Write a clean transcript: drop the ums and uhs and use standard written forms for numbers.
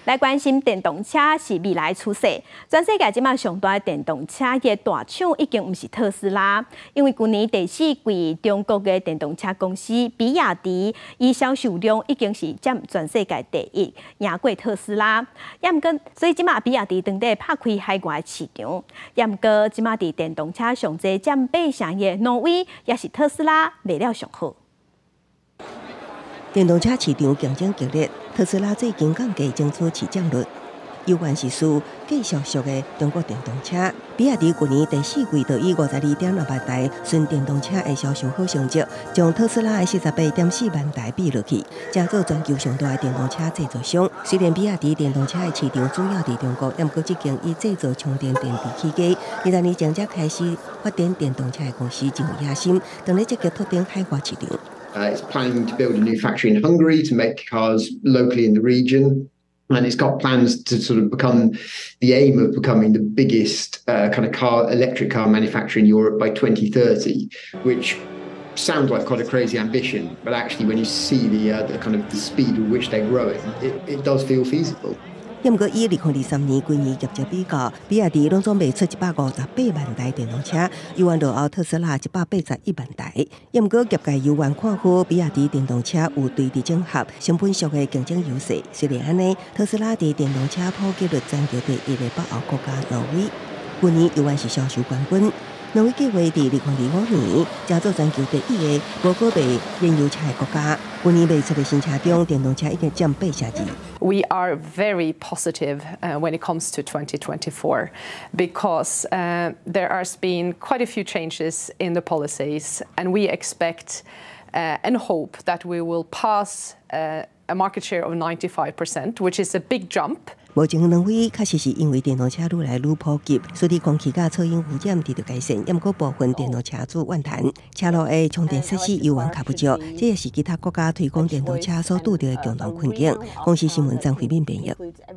來關心電動車是未來趨勢。全世界這馬上大的電動車的大廠已經毋是特斯拉，因為舊年第四季中國的電動車公司比亞迪，伊銷售量已經是佔全世界第一，贏過特斯拉。也毋過，所以這馬比亞迪當地拍開海外市場。也毋過，這馬佇電動車上濟佔八成的挪威，也是特斯拉賣了上好。電動車市場競爭激烈，特斯拉最近降價爭取市佔率，猶原是輸繼續俗的中國電動車。比亞迪舊年第四季就以52.6萬台純電動車的銷售好成績，將特斯拉的48.4萬台比落去，成做全球上大的電動車製造商。雖然比亞迪電動車的市場主要佇中國，毋過這間以製造充電電池起家，20年前才開始發展電動車的公司，真有野心，當咧積極拓展海外市場。 It's planning to build a new factory in Hungary to make cars locally in the region. And it's got plans to sort of become the aim of becoming the biggest kind of electric car manufacturer in Europe by 2030, which sounds like quite a crazy ambition. But actually, when you see the kind of the speed with which they're growing, it does feel feasible. 毋過以2023年規年業績比較，比亞迪攏總賣出158萬台電動車，猶原落後特斯拉181萬台。毋過業界猶原看好比亞迪電動車有對地整合、成本俗的競爭優勢。雖然按呢，特斯拉佇電動車普及率全球第一的北歐國家挪威，舊年猶原是銷售冠軍。挪威計劃佇2025年，成做全球第一个無閣賣燃油車的國家。舊年賣出的新車中，電動車已經佔82%。 We are very positive when it comes to 2024 because there has been quite a few changes in the policies, and we expect and hope that we will pass a market share of 95%, which is a big jump. 目前挪威確實是因為電動車愈來愈普及，所以空氣佮噪音污染得到改善。毋過部分電動車主怨嘆，車路的充電設施猶原較不足，這也是其他國家推廣電動車所拄著的共同困境。公視新聞張惠敏編譯。